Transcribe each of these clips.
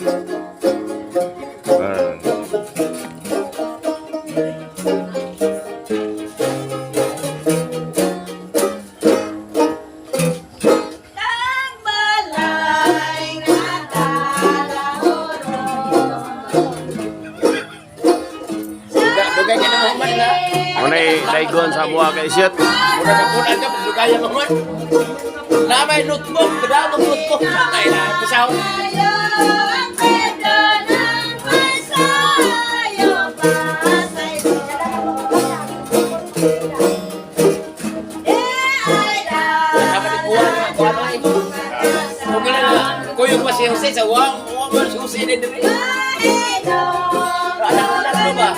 Ah. Ang balay nga kalahoro. Dugay ka na mahuman na. Muna daigon sa buwa kay shit. Muna ka punan ka, pagdugaya mahuman. Namay notebook, kadamang notebook. Patay na, pasaw. Tayo ang Pedro ng Masayo, Pasay. Eh, ay, Dapat ikuha na, kuha na ito. Kung ilan na, kuyog pa si Jose sa wang, wang ba si Jose na diri. Anak-anak mo ba?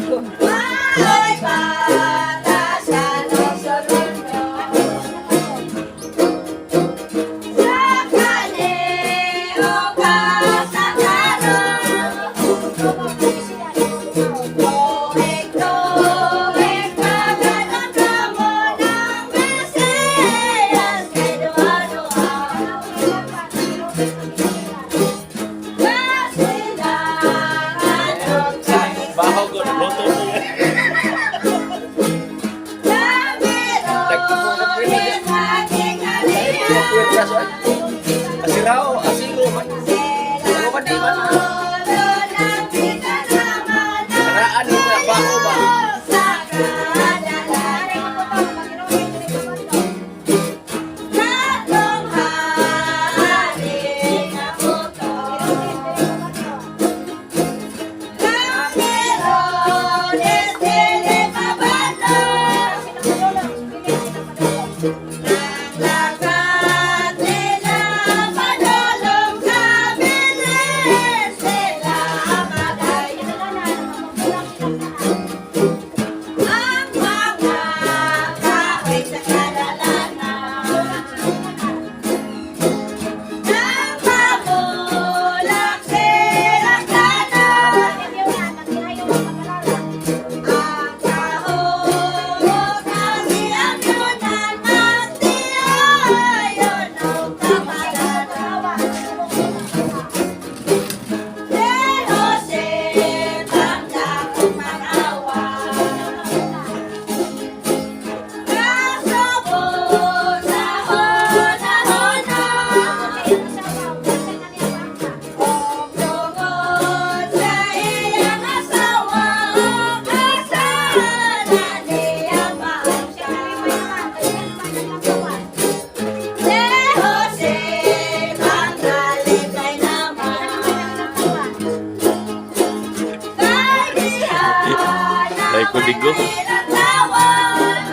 Ay, bata sa Luzon. Sa kaneo ka sa kano. Tuwing kaganon ka mo ng Mesiyas kay Duha-Duha. Kasilangan og Baho ko, luto mo. Asirao, asiro man. Ano ba di man? Karaan mo na, baho ba? Ang mga kahoy sa kadalanan ng pamulak silang tanan. Ang kahulog ang siyamyunan at diayon ang kapalaran. De Jose, tanda kong manawa. Kasabot sa hona-hona. Og tungod sa iyang asawa, og asana niya maangka. De Jose, mangalipay naman. Kay diha Dai ko digo. ilang lawan.